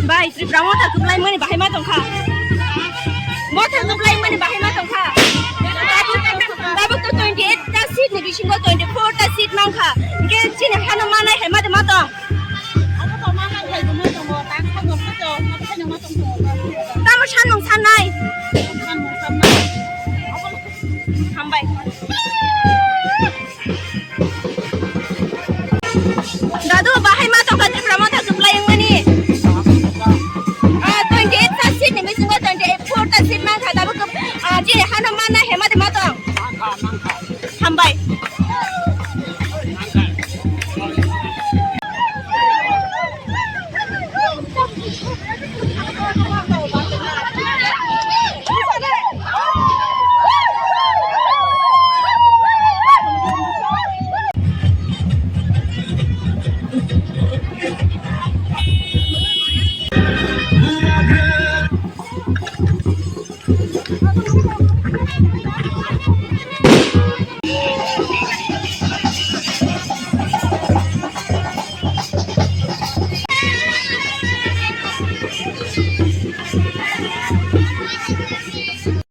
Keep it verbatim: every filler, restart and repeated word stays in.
Bai, Tripura Motha kwplaimani bahai ma tongkha. Motha kwplaimani bahai ma tongkha. Tabuk to twenty eight ta seat ni bisingo twenty four ta seat mankha. Hingke chini hano manai hai ma de ma tong. Tamo sanmung sannai. Hambai. Dadu, bahai ma tongkha Tripura Motha kwplai wngmani. Ah, twenty eight ta seat ni bisingo twenty four ta seat mankha, tabuk, ah, chini hano manna hema de ma tong. Hambai.